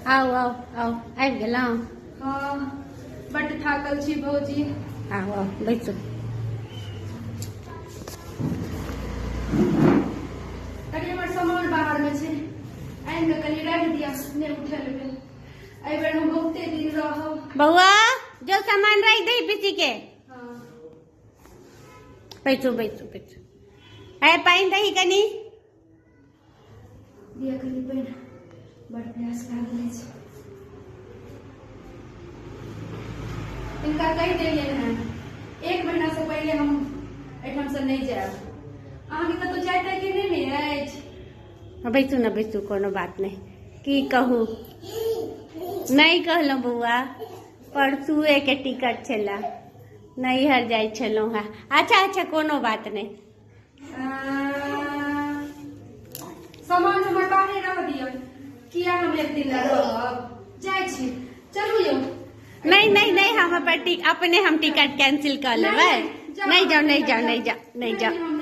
आउ आउ आउ, आबि गेलहुँ? हँ, बड्ड थाकल छी भौजी। आउ आउ, बैसू। कनि हमर सामान बाहर मे छै, आनि कऽ कनि राखि दिअ, नहि उठेलबै। एहि बेर हम बहुते दिन रहब। बौआ, जो सामान राखि दही पीसी के। हँ। बैसू बैसू बैसू। ए, पानि दही कनि। दिअ कनि पानि, बड़ प्यास लागल अछि। हिनका कहि देलियनि हेँ, एक महीना से पहिले हम एहिठाम से नहि जायब। अहाँके कतहु जाय ताय के नहि ने अछि? बैसू ने, बैसू, कोनो बात नहि। की कहू, नहि कहलहुँ बौआ, परसुए के टिकट छलए, नैहर जाइ छलहुँ हेँ। अच्छा अच्छा, कोनो बात नहि। सामान हमर बाहरे रह दिअ, किया हम एक दिन रहब? जाइ छी, चलू यौ। नहि नहि नहि, हम अपन अपने हम टिकट कैंसिल कऽ लेबै। नहि जाउ, नहि जाउ, नहि जाउ, नहि जाउ।